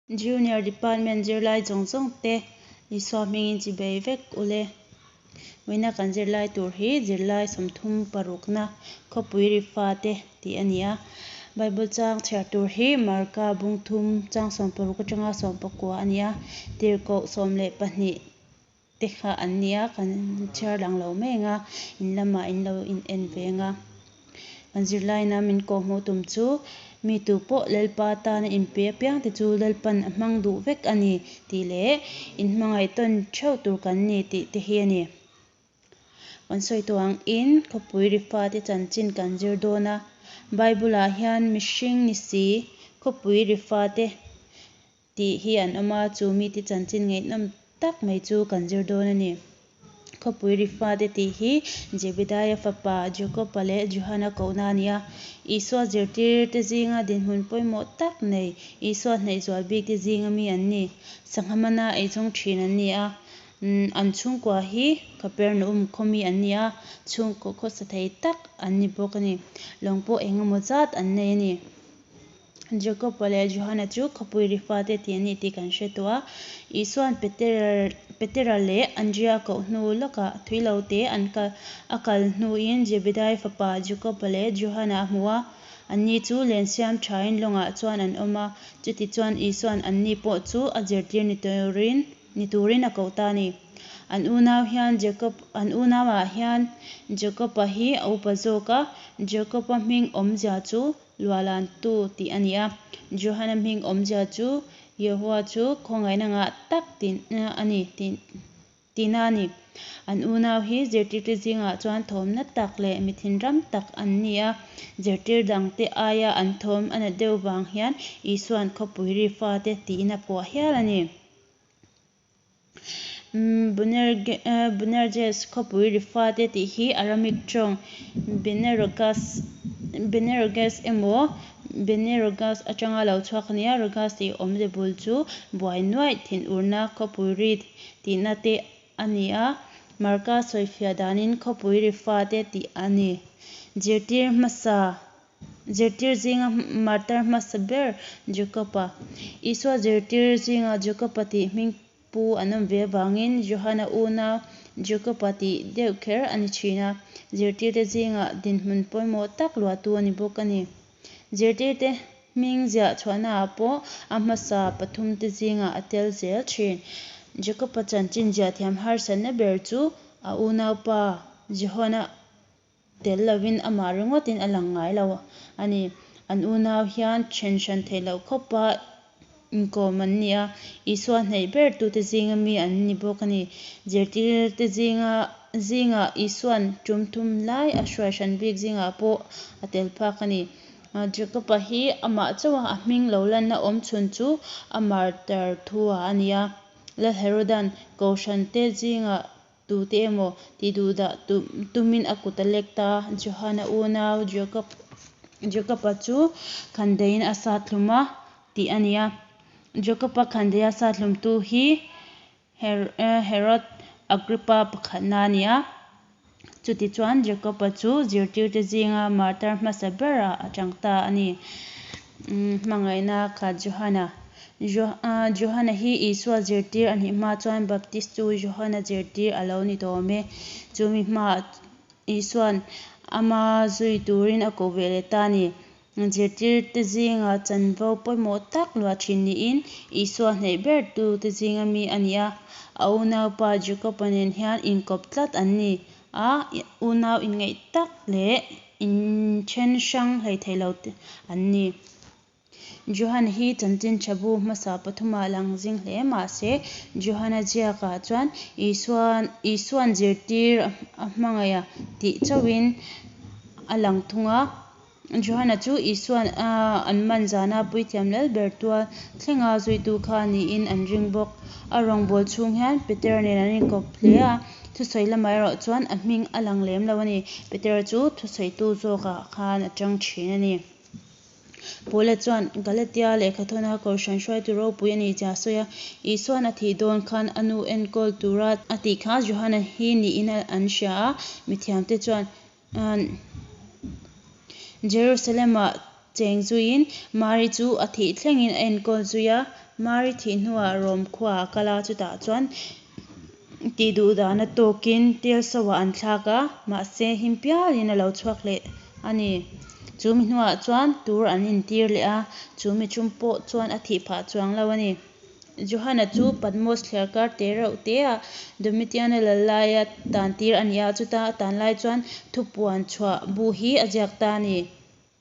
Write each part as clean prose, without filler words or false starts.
Junior Department zirlai zawng zawng te Isua hmingin chibei vek ule. Vawiina kan zirlai tur hi zirlai 36na khawpui ri fate tih a ni a. Bible chang chhiar tur hi Marka bung thum chang 60 atanga 90 a ni a. Tirhkoh 12 te kha an ni a, kan chhiar lang lo mai ang a, in lamah in lo in en ve ang a. Kan zirlaina min kawhhmuh tum chu mi tu pawh Lalpa tana inpe apiang te chu Lalpan a hmang duh vek a ni tih leh inhmangaih tawn theuh tur kan ni tih te hi a ni. Kan sawi tawh ang in khawpui ri fate chanchin kan zir dawn a, Bible ah hian mihring ni si khawpui ri fate tih hi an awm a, chu mite chanchin ngaihnawm tak mai chu kan zir dawn a ni. Khawpui ri fate tih hi Jebedaia fapa Jakoba leh Johana kohna a ni a. Isua zirtirte zinga dinhmun pawimawh tak nei, Isua hnaih zual bikte zinga mi an ni. Sangha mana eizawng thin an ni a. An chhungkua hi Kapernaum khaw mi an ni a, chhungkaw khawsa thei tak an ni bawk a ni. Lawng pawh eng emaw zat an nei a ni. Jakoba leh Johana chu khawpui ri fate tih an ni tih kan hre tawh a. Isua'n Petera leh Andria a koh hnu lawkah thui lo te an kal a kal hnuin Zebedai fapa Jakoba leh Johana a hmu a. Anni chu len siam thain lawngah chuan an awm a. Chutichuan Isua'n anni pawh chu a zirtir ni turin ni turin a koh ta a ni. An unau hian Jacob an unauah hian Jacob-a hi a upa zawk a, Jacob-a hming awmzia chu Luahlantu tih a ni a. Johana hming awmzia chu Yehowa chu khawngaihna ngah tak tihna a ni tihna a ni. An unau hi zirtirte zingah chuan thawmna tak leh mi thinram tak an ni a. Zirtir dangte aia an thawm a nat deuh vang hian Isua'n khawpui ri fate tiin a phuah hial a ni. Boanerges khawpui ri fate tih hi Aramic tawng Beneroges emaw Benerogas atanga lo chhuak a ni a, Rogas tih awmze bul chu buai nuaih thinurna khawpui ri tihna te a ni a, Marka sawifiah danin khawpui ri fate tih a ni. Zirtir hmasa Zirtir zinga martar hmasa ber Jakob-a. Isua zirtir zinga Jakob-a tih hming pu an awm ve avangin Johana unau Jakob-a tih deuh kher a ni thin a, zirtirte zinga dinhmun pawimawh tak luahtu a ni bawk a ni. Zirtirte hming ziah chhuahnaah pawh a hmasa pathumte zingah a tel zel thin. Jakob-a chanchin ziah thiam harsatna ber chu a unaupa Johana Tel lovin amah ringawtin a lang ngai lo a ni. An unau hian then hran theih loh khawpa inkawm an ni a, Isua hnaih ber tute zinga mi an ni bawk a ni. Zirtirte zinga zingah Isua'n tum thum lai a hruai hran bik zingah pawh a tel phak a ni. Jakob-a hi amah chauha a hming lo lanna awm chhun chu a martar thu-ah a ni a. Lal Herodan Kohhrante zingah Tute emaw tih duhdah tumin a kut a lek ta. Johana unau Jakob-a chu khandaiin a sat hlum a tih a ni a. Jakob-a khandaia sat hlumtu hi Herod Agrippa pakhatna a ni a. Chutichuan Jakob-a chu zirtirte zinga martar hmasa berah a chang ta a ni. Hmangaihna khat Johana. Johana hi Isua zirtir a nih hma chuan Baptistu Johana zirtir a lo ni tawh awm e. Chu mi hmaah Isua'n ama zui turin a koh ve leh ta a ni. Zirtirte zinga chanvo pawimawh tak luah thin niin Isua hnaih bertute zinga mi a ni a. A unaupa Jakob-a nen hian inkawp tlat an ni a, unau inngaih tak leh inthen hrang hleithei lo an ni. Johan hi chanchin tha bu hmasa pathumah lang zing hle mah se, Johana ziakah chuan Isua'n zirtir a hmangaih a tih chauhin a lang thung a. Johana chu Isua'n an man zana puithiam lal ber tual thlenga zuitu kha niin an ring bawk. A rawngbâwl chhung hian Petera nen an inkawp hle a, thusawi lamah erawh chuan a hming a lang lem lo a ni. Petera chu thusawitu zawkah khan a ṭang ṭhin a ni. Paula chuan Galatia lehkhathawna Kohhran hruaitu ropui a nih zia a sawi a. Isua'n a thih dawn khan a nu enkawl tura a tih kha Johana hi niin an hria a. Mithiamte chuan Jerusalem-ah cheng zuiin Mari chu a thih thlengin a enkawl zui a. Mari thih hnuah Rom khuaah a kal a, chutah chuan tihduhdahna tawkin Telso-ah an thlak a, mahse him pialin a lo chhuak leh a ni. Chu mi hnuah chuan tur an intir leh a, chu mi tum pawh chuan a thih phah chuang lo a ni. Johana chu Patmos thliarkar te reuh teah Domitiana lal laia tantir a ni a, chuta a tan lai chuan thupuan chhuah bu hi a ziak ta a ni.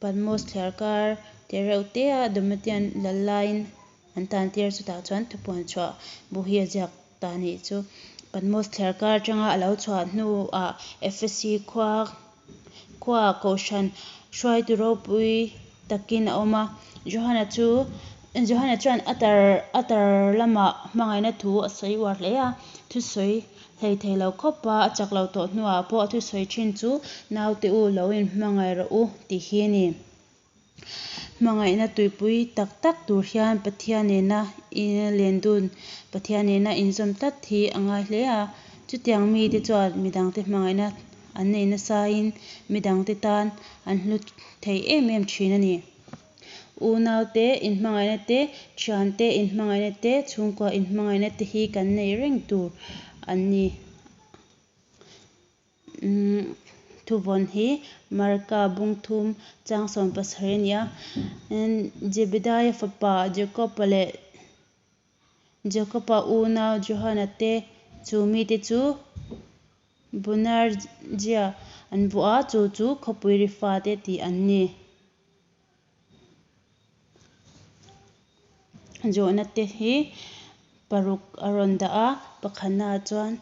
Patmos thliarkar te reuh teah Domitian lal laiin an tantir a, chutah chuan thupuan chhuah bu hi a ziak ta a nih chu. Patmos thliarkar atanga a lo chhuah hnuah Ephesi khua khuaah kohhran hruaitu ropui takin a awm a. Johana chu Johana chuan a tar a tar lamah hmangaihna thu a sawi uar hle a, thusawi hlei thei lo khawpa a chak lo tawh hnuah pawh a thusawi thin chu Naute u lo inhmangaih rawh u tih hi a ni. Hmangaihna tuipui tak tak tur hian Pathian nena lendun, Pathian nena inzawm tlat hi a ngai hle a. Chutiang mite chuan midangte hmangaihna an nei nasain midangte tan an hlu thei em em thin a ni. Unaute inhmangaihna te, thiante inhmangaihna te, chhungkua inhmangaihna te hi kan nei reng tur an ni. Thuvawn hi Marka bung thum chang 17 a ni a. Jebedaia fapa Jakob-a leh Jakob-a unau Johana te chu mite chu Boanergia an vuah a, chu chu khawpui ri fate tih an ni. Zawhna te hi paruk a rawn dah a, pakhatnaah chuan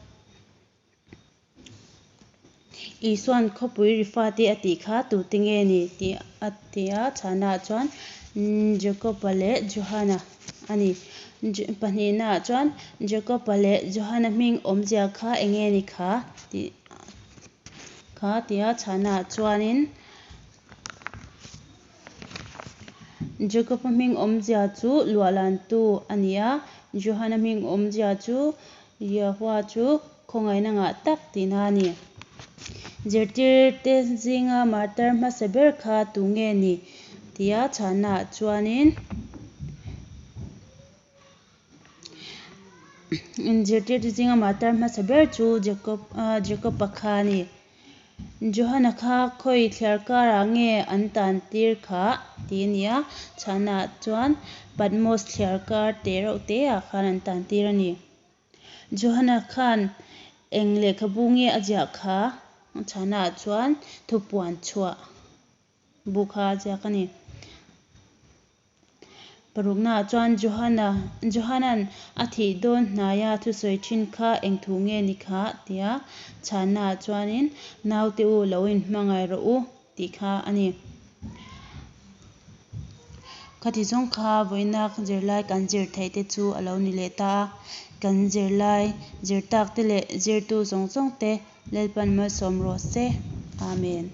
Isua'n khawpui ri fate a tih kha tute nge ni tih a ti a, chhanaah chuan Jakob-a leh Johana a ni. Pahnihnaah chuan Jakob-a leh Johana hming awmzia kha eng nge ni kha tih kha tia chhanaah chuanin Jakob-a hming awmzia chu luahlantu a ni a, Johana hming awmzia chu Yahweh chu khawngaihna ngah tak tihna a ni. Zirtirte zinga martar hmasa ber kha tu nge ni? tia chhanaah chuanin Zirtirte zinga martar hmasa ber chu Jakob-a kha a ni. Johana kha khawi thliar karah nge an tan tir khah? tih a ni a, chhanaah chuan Patmos thliar kar te reuh teah khan an tan tir a ni. Johana khan eng lehkhabu nge a ziah kha? Chhanaah chuan thupuan chhuah bu kha a ziak a ni. Paruknaah chuan Johana, Johana'n a thih dawn hnaia thusawi thin kha eng thu nge ni kha? tia chhannaah chuanin, Naute u, lo inhmangaih rawh u, tih kha a ni. Khati zawng kha vawiina zirlai kan zir theih te chu a lo ni leh ta a. Kan zirlai zir tak te leh zirtu zawng zawng te Lalpan malsawm rawh se. Amen.